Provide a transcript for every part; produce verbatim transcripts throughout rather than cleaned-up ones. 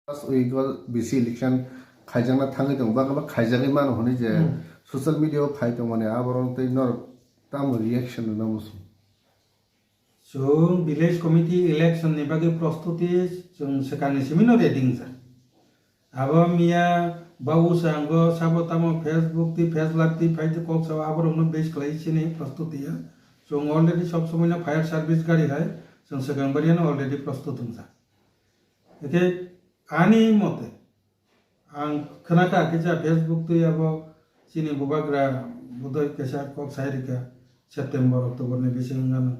Last week o B C election khaijakna thangwi tongo, bangma khaijagwi mano hwnwi je Hmm. social media o phai tongmani, aborok tei norok tamo reaction rwna muchung? Chwng village committee election ni bagwi prostuti chwng swkangni simi no ready wngjak. Abo miya ba usango sabo tamo Facebook twi, Face Live twi phai twi kok sao, aborokno base khlai chini prostuti ya. Chwng already sob somoi no fire service gari hai chwng swkang bari no already prostut wngjak. Hwnkhe ani mote, ang khwnakha kisa Facebook twi abo chini bubagra budoi kaisa kok sai rikha, September, October ni bising wngano.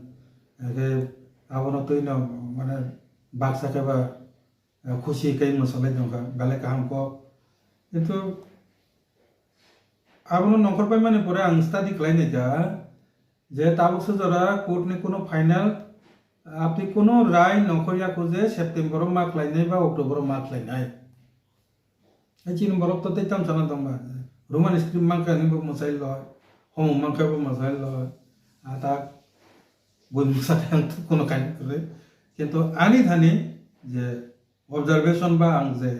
Hwnkhe abono twino mane baksa khe ba, eh, khusi kai mwsalai tongkha, belai kaham kok. Kintu abono nongkhor paimani pore ang study khlai naikha, je tabuk se jora court ni kuno final, apni kuno rai nongkhor ya kho je September o ma khlainai ba October o ma khlainai. Hai chini borok to tei tam sana tongba. Roman script mankha ni bo mwsai loi, homo mankha bo mwsai loi. Atak bui mwsa thang kuno kain kre. Kintu ani thani je observation ba ang je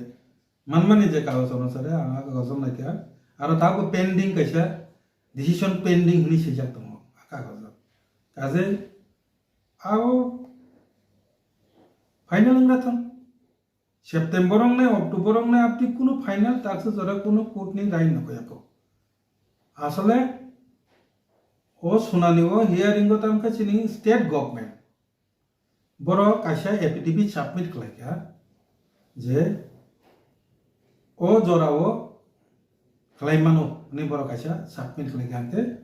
manmani je kagoj onusare ang a kagoj naikha. Aro tabuk pending kaisa decision pending hwnwi swijak tongo a kagoj. Kaje abo final wngna thang. September wngnai, October wngnai, abdi kunu final taksa jora kunu court ni rai nokhoyako. Asole o sunani o hearing o tamkhe chini state government. Borok kaisa affidavit submit khlaikha je o jorao khlai mano hwnwi borok kaisa submit khlaikha, hwnkhe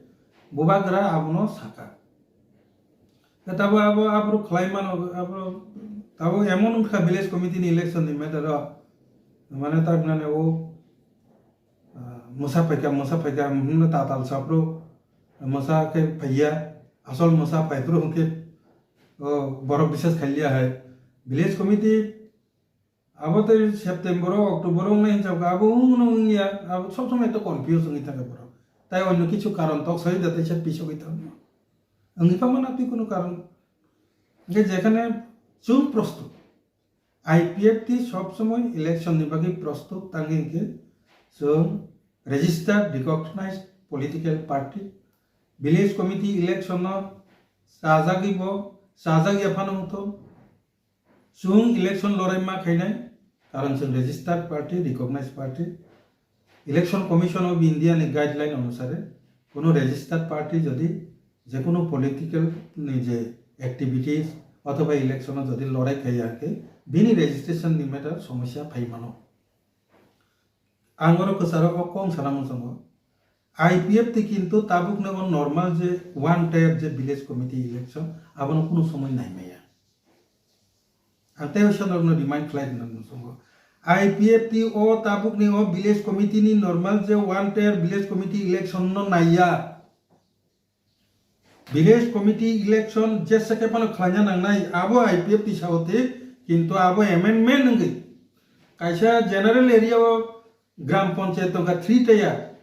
bubagra abono sakha. Tei tabuk abo aphuru khlai mano, aphuru tabuk emon wngkha village committee ni election ni matter o, mane ta hinani o, ah, mwsa phaikha, mwsa phaikha hwnwi tatal saphuru mwsa khe phaiya, asol mwsa phaiphuru hwnkhe o borok bisas khailiya hai. Village committee abo tei September o, October o wngnai hinsa khe abo wngno wngya, abo sob somoi ekta confuse wngwi thangkha borok. Tai onno kichu karon tok soi da teisa pisogwi thangma. Wngwi pha mano twi kuno karon. Hwnkhe jekhane chwng prostut, I P F T sob somoi election ni bagwi prostut tangwi hwnkhe chwng registered recognized political party, village committee election no chajagwi bo chajak ya phano wngthok. Chwng election lorai ma khainai, karon chwng registered party, recognized party. Election Commission of India ni guideline onusare, kono registered party jodi jekunu political ni je activities othoba election o jodi lorai khaiya khe, bini registration ni matter somosya phai mano. Ang oro kwcharo o kong sana muchungo. I P F T kintu tabukni o normal je one tier je village committee election, abono kunu somoi naimaya. Ang tei sonorokno remind khlai rwna muchungo. I P F T o tabukni o village committee ni normal je one tier village committee election no naiya. Village committee election jesa khe phano khlaina nangnai, abo I P F T sao thik, kintu abo amendment wngwi kaisa general area o gram panchayat tongkha three tier,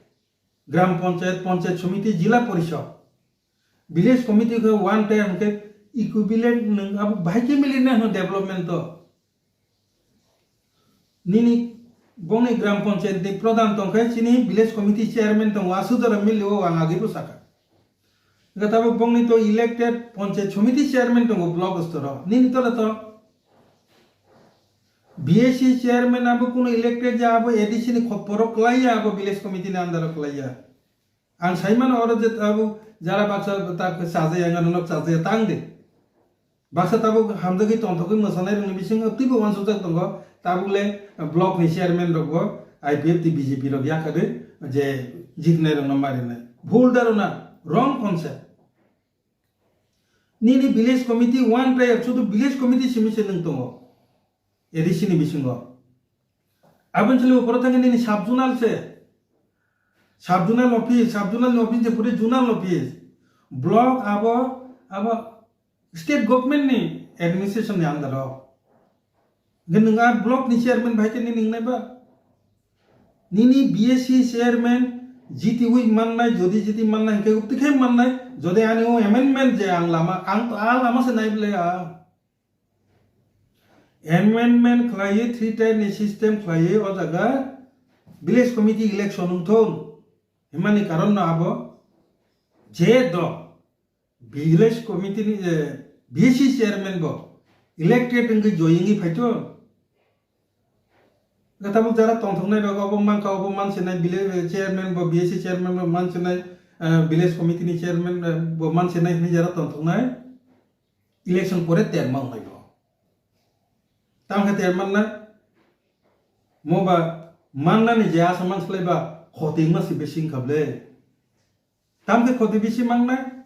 gram panchayat, panchayat samiti, jila porishod, village committee khe one tier hwnkhe equivalent nwng abo bahai khe milinai hwno development o. Nini bongni gram panchayat ni pradhan tongkhe chini village committee chairman tongo, asudara mili o ang agwi bwsakha. Hwnkhe tabuk bongni to elected panchayat samiti chairman tongo block stor o. Nini tole to B A C chairman abo kuno elected ja, abo A D C ni khopor o kwlaiya, abo village committee ni under o kwlaiya. Ang sai mano oro je tabuk jara baksa tak chajaya, wngano nok chajaya tang de. Baksa tabuk hamjagwi tongthokgwi mwsanai rokni bisingo twibo uansukjak tongo, tabuk le block ni chairman rok bo I P F T B J P rok yakarwi je jitnai rokno marinai. Bhul dharona, wrong concept. Nini village committee one tier, sudu village committee simi se nwng tongo A D C ni bisingo. Aboni salo uporo thangkhe nini sub zonal se. Sub zonal office, sub zonal ni office je puri zonal office. Block abo, abo state government ni administration ni under o. Hwnkhe nwng a block ni chairman bai khe nini wngnai ba? Nini B A C chairman G T wui mannai, jodi jiti mannai, hwnkhe ubti khe mannai, jodi ani o amendment je ang lama, ang to a lama se nai bwle a. Amendment khlaiwi three tier ni system khlaiwi o jaga village committee election wngthun himani karon no abo je do village committee ni, eh, V A C chairman bo elected wngwi join wngwi phaito. Tabuk jara tongthoknai rok obo mankha, obo mansinai village, eh, chairman bo, V A C chairman bo mansinai, eh, village committee ni chairman, eh, bo mansinai hinwi jara tongthoknai election pore terma wngnai bo. Tamo khe terma wngnai? Mo ba mannani je asa manslai ba khoti wngma si bisi wngkha ble. Tamo khe khoti bisi mangnai?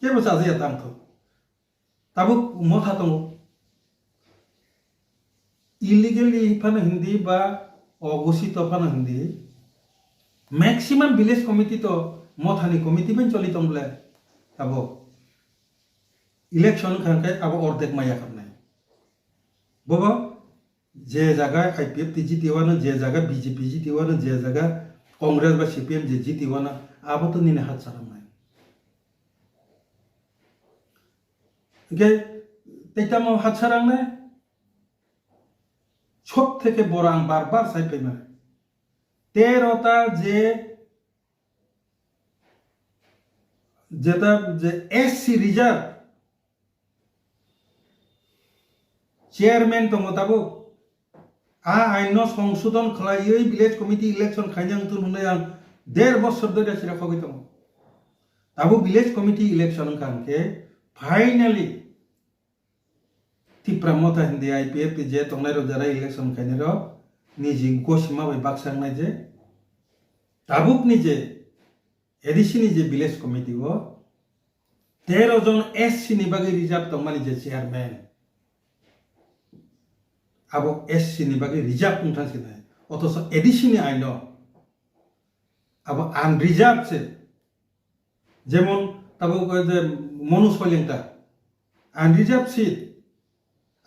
Kebo chajakya tangthok. Tabuk motha tongo. Illegally phano hindi ba ogusito phano hindi. Maximum village committee to mothani committee bai choli tong ble. Abo election wngkha hwnkhe abo ordek maya khamnai. Bobo je jaga I P F T jiti wano, je jaga B J P jiti wano, je jaga Congress ba C P M je jiti wano, abo to nini hat saramnai. Hingke tei tamo hat sarangnai? Sob theke boro ang bar bar sai phaimani. Tero ta je, jeta je S C reserve chairman tongo tabuk. A ain no songsodon khlaiwi village committee election khaina wngthun hwnwi ang der bosor dhori sira khogwi tongo. Tabuk village committee election wngkha hwnkhe finally Tipra Motha hindi I P F T je tongnai rok jara election khainai rok niji gosima bai baksa wngnai je tabuk ni je A D C ni je village committee o tero jon S C ni bagwi reserve tongmani je chairman, abo S C ni bagwi reserve wngthang sinai, othocho A D C ni aino abo unreserved se. Jemon tabuk o je Monu Soilengta, unreserved seat.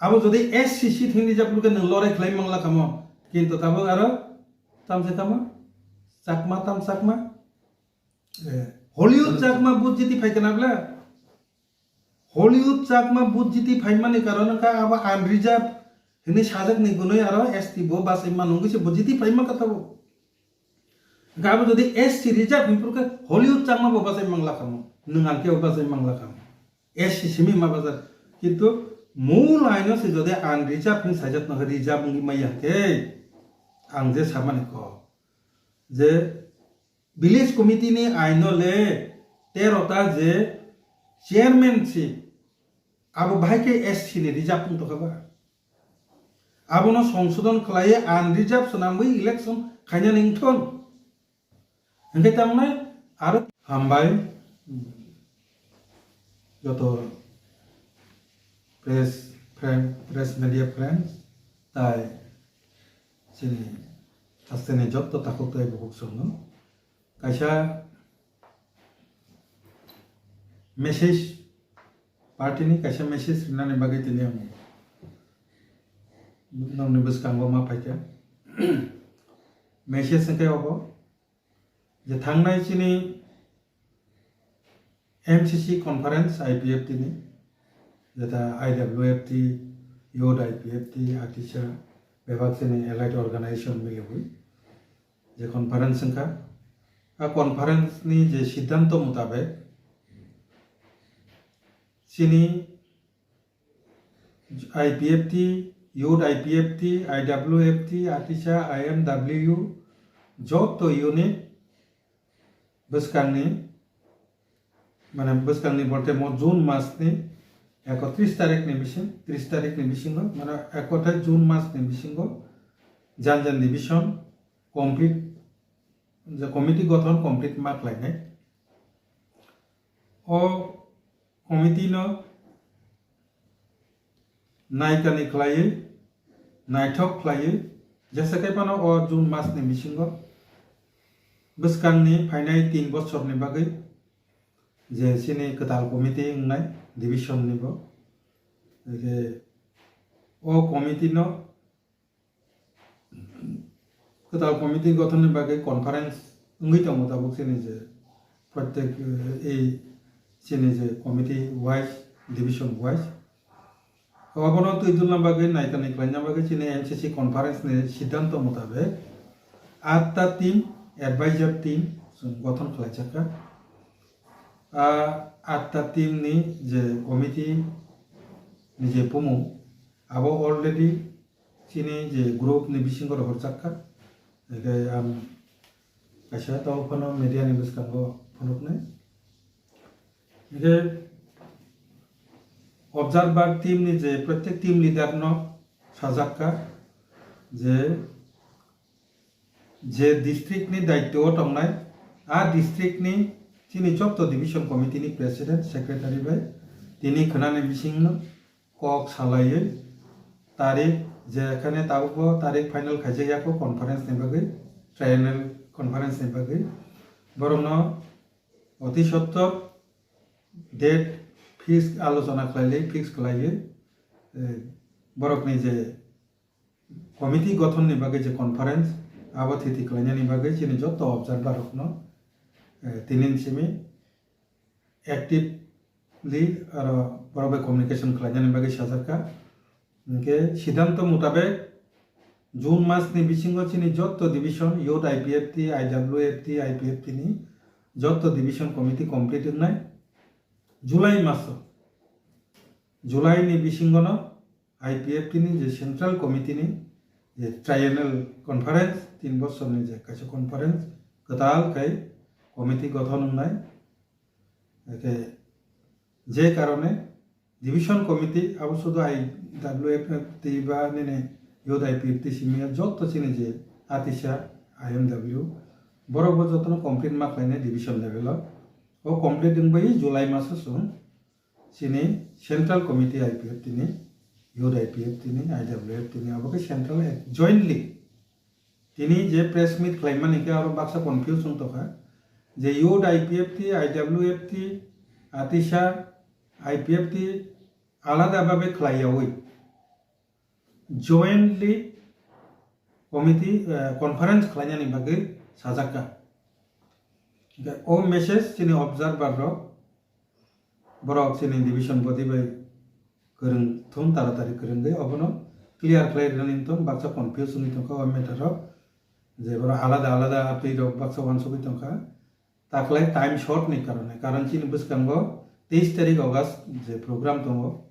Abo jodi S C seat hinwi reserve khe nwng lorai khlai mangla kamo, kintu tabuk aro tamse tamo Chakma, tam Chakma. Eh, Hollywood Chakma vote jiti phai kana bla? Hollywood Chakma vote jiti phaimani karon wngkha abo unreserved hinwi sajak ni gunui aro S T bo bachai mano wngwi se bo jiti phaima kha tabuk. Hingke abo jodi S C reserve hinphuru khe Hollywood Chakma bo bachai mangla kamo, nwng ang khe bo bachai mangla kamo. S C simi ma bachar. Kintu mul aino se jodi unreserved hinwi sajak no reserve wngwi maya khe ang je samani kok je village committee ni aino le tero ta je chairmanship abo bahai khe S C ni reserve wng tongkha ba. Abono songsodon khlaiwi unreserved swnamwi election khainani wngthon. Hingke tamnai aro hambai joto press friend, press media friends, tai chini hasteni jotto takhuk tei bukhuk songno kaisa message, party ni kaisa message rinani bagwi tini ang nongni bwskango ma phaikha. Message hwnkhe obo je thangnai chini M C C conference I P F T ni, jeta I W F T, Youth I P F T, Atisa, bebak chini allied organization miliwi je conference wngkha, a conference ni je siddhanto mutabek chini I P F T, Youth I P F T, I W F T, Atisa, I M W, joto unit bwskangni, mane bwskangni bolte mo June mas ni ekotris tarik ni bising, tris tarik ni bisingo, mane ekotris June mas ni bisingo Janjan division complete, je committee gothon complete ma khlainai. O committee no naikani khlaiwi, naithok khlaiwi, jesa khe phano o June mas ni bisingo bwskangni phainai tin bosorni bagwi je chini kwtal committee wngnai division ni bo, je o committee no kwtal committee gothonni bagwi conference wngwi tongo tabuk chini je prottek, eh, ei chini je committee wise, division wise. Obono twi dulna bagwi naikani khlaina bagwi chini M C C conference ni siddhanto mutabek atta team, advisor team chwng gothon khlaijakha. A atta team ni je committee ni je bumung, abo already chini je group ni bisingo rohorjakha. Hingke ang kaisa tong phano media ni bwskango phunuknai. Hingke observer team ni je prottek team leader no sajakha je, je district ni daityo o tongnai, a district ni chini jotto division committee ni president, secretary bai tini khwnani bisingno kok salaiwi tarik, je khane tabukbo tarik final khaijak yako conference ni bagwi, triennial conference ni bagwi. Borokno oti sottor date fix alochona khlailai, fix khlaiwi, eh, borokni je committee gothon ni bagwi je conference, abo thiti khlainani bagwi chini jotto observer rokno, eh, tinin simi actively aro borok bai communication khlainani bagwi sajakha. Hingke siddhanto mutabek June mas ni bisingo chini jotto division, youth I P F T, I W F T, I P F T ni jotto division committee complete wngnai. July maso, July ni bisingo no I P F T ni je central committee ni je triennial conference, tin bosor ni je kaisa conference kwtal khai committee gothon wngnai. Hingke je karone division committee abo sudu I W F T ba nini youth I P F T simi ya jotto chini je atisa I M W borok bo jotono complete ma khlainai division level o. O complete wngbai July maso chwng chini central committee I P F T ni, youth I P F T ni, I W F T ni, abo khe central jointly. Tini je press meet khlaimani khe aro baksa confuse wng tongkha je youth I P F T, I W F T, atisa I P F T alada babe khlaiyawi jointly committee, eh, conference khlainani bagwi sajakha. Hingke o message chini observer rok, borok chini division body bai kwrwng thung, taratari kwrwngwi obono clear khlai rwnani wngthung, baksa confuse wngwi tongkha o matter rok, je borok alada alada twi rok baksa uansugwi tongkha. Taklai time short ni karone, karon chini bwskango teis tarik August je program tongo,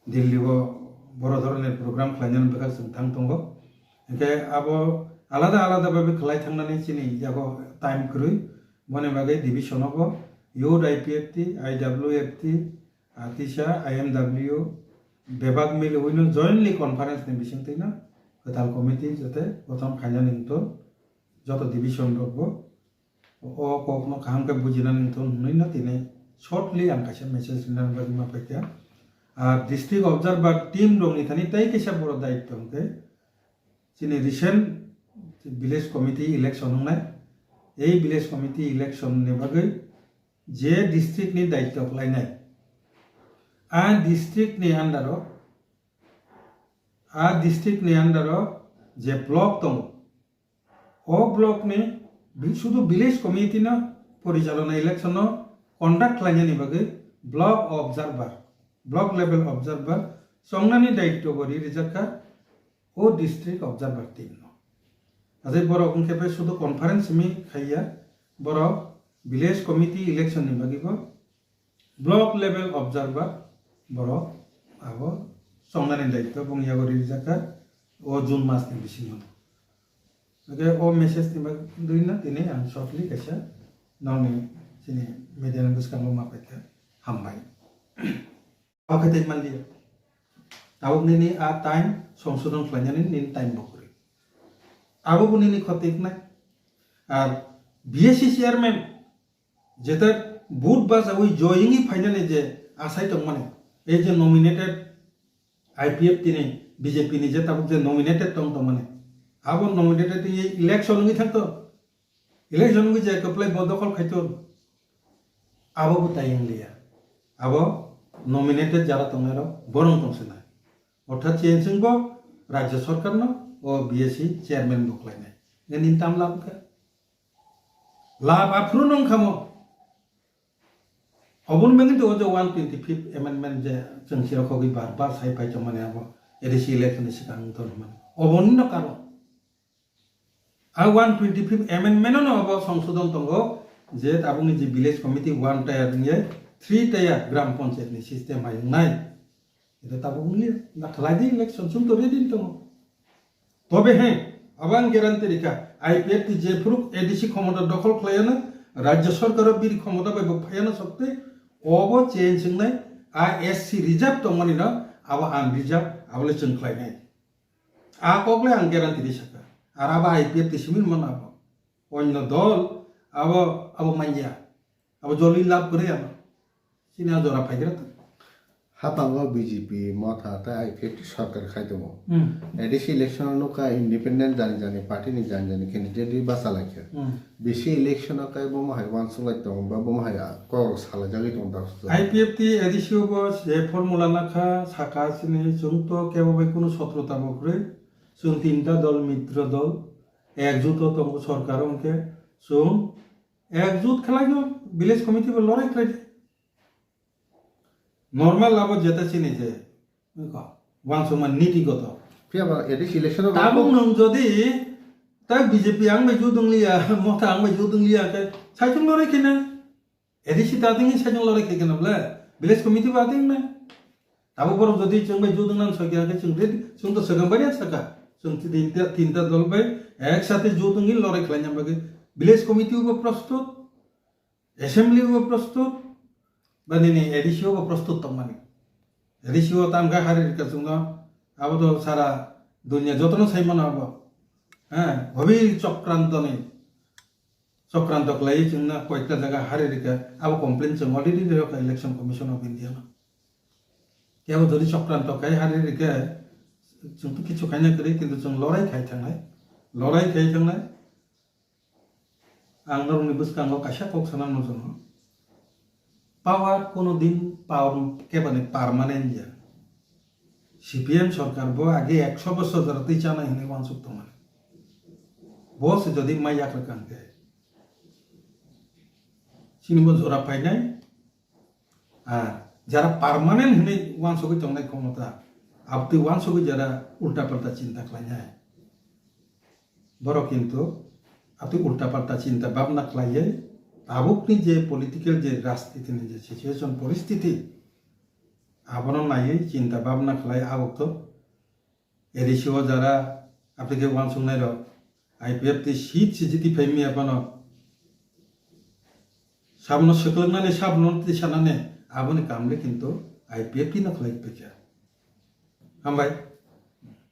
Delhi o boro dhoroner program khlainani bwkhak chwng thang tongo. Hingke abo alada alada babe khlai thangnani chini yago time kwrwi, boni bagwi division o bo youth I P F T, I W F T, atisa I M W bebak miliwino jointly conference ni bisingtwino kwtal committee jate gothon khainani wngtong joto division rok bo. O kokno kaham khe bujinani wngthun hwnwi no tini shortly ang kaisa message rinani bagwi ma paikha. Ar district observer team rokni thani tei kaisa borok daityo hwnkhe chini recent village committee election wngnai. Ei village committee election ni bagwi je district ni daityo khlainai, a district ni under o, a district ni under o je block tongo, o block ni bi-, sudu village committee no porichalona election no conduct khlainani bagwi block observer, block level observer chongnani daityo bo ri rijak kha o district observer team no. Ajai borok wngkhe bai sudu conference mi khaiya, borok village committee election ni bagwi bo block level observer borok abo chongnani daityo bung yago rijak kha o June mas ni bisingo. Hwnkhe o message ni bagwi no tini ang shortly kaisa nokni chini media ni bwskango ma paikha, hambai. Oke tei manliya. Tabuk nini a time songsodon khlainani nini time bo kwrwi. Abo bo nini khoti wngnai. Ar B S C chairman jeta vote bachawi joyingwi phainani je asai tongmani, ei je nominated I P F T ni, B J P ni je tabuk je nominated tong tongmani, abo nominated wngwi election wngwi thangto, election wngwi je kwplai bo dokhol khaito, abo bo tai wngliya, abo nominated jara tongnairok borong tongsinai, orthat chensing bo Rajya Sarkar no o B S C chairman bo khlainai, nini tam lab kha. Lab aphuru nung khamo. Oboni bagwi to o je one twenty fifth amendment je chwng siro khogwi bar bar sai pai tongmani abo A D C election ni swkang wng tongmani. Oboni no karon. A one twenty fifth amendment no abo songsodon tongo je tabukni je village committee one tier wngya three tier gram panchayat ni system hai wngnai. Ito tabuk wngya, na khlai di election, chwng to ready tongo. Tobe he, abo ang guarantee rikha, I P F T jephuru A D C khomota dokhol khlaiyano, rajya sarkar o biri khomota bai bo phaiyano sokte, obo change wngnai, a S C reserve tongmani no, abo unreserve, abo le chwng khlainai. A kok le ang guarantee ri saka, ar abo I P F T simi mano abo. Onyo dol, abo, abo manya, abo joli lab kwrwi ano. Chini a jora phaigra ta. Hapango B J P, Motha tei I P F T sarkar khai tongo. Hmm. A D C election o nukha independent jani jani party ni jani jani candidate ri basa laikha. Hmm. B C election o khe bomo hai uansuk lai tongo ba bomo hai kok salaijagwi tongo daksajak. I P F T A D C o bo je formula nakha saka chini chwng to kebo bai kunu sotrota bo kwrwi. Chwng tinta dol, mitra dol, ekjut o tongo sarkar o hwnkhe chwng ekjut khlaino village committee bo lorai khlai di. Normal abo jeta chini je, wngkha, uansukma niti goto. Phiya ba A D C election o tabuk nwng jodi ta B J P ang bai jut wngliya, Motha ang bai jut wngliya khe saichung lorai khina. A D C ta tingni saichung lorai khe khina bole, village committee ba tingna. Tabuk borok jodi chwng bai jut wngna sokya khe chwng ready, chwng to swkang bai saka. Chwng tinta, tinta dol bai ek sathe jut wngwi lorai khlaina bagwi village committee bo prostut. Assembly o prostut, ba nini A D C o bo prostut tongmani. A D C o tamkha hari rikha chwngno, abo to sara dunia jotono sai mano abo. He, hobi chokrantoni, chokranto khlaiwi chwngno koita jaga hari rikha, abo complain chwng already rikha Election Commission of India no. Kebo jodi chokranto khai hari rikha, chwng to kichu khaina kwrwi, kintu chwng lorai khai thangnai, lorai khai thangnai. Ang norokni bwskango kaisa kok sana muchungo. Power kono din power kebani permanent ya. C P M sarkar bo age ekso bosor jora twi chanai hinwi uansuk tongmani. Bo se jodi mai yak rwkha hwnkhe, chini bo jora phainai. Ar jara permanent hinwi uansugwi tongnai khomota, abtwi uansugwi jara ulta palta chinta khlainai. Borok kintu abtwi ulta palta chinta babna khlaiwi tabukni je political je rajniti ni je situation poristiti abono naiwi chinta babna khlai abok to A D C o jara abtwi khe uansuknai rok I P F T seat se jiti phai miya phano sabono swklwknani sabono tisanani aboni kamle kintu I P F T no khlai paikha. Hambai.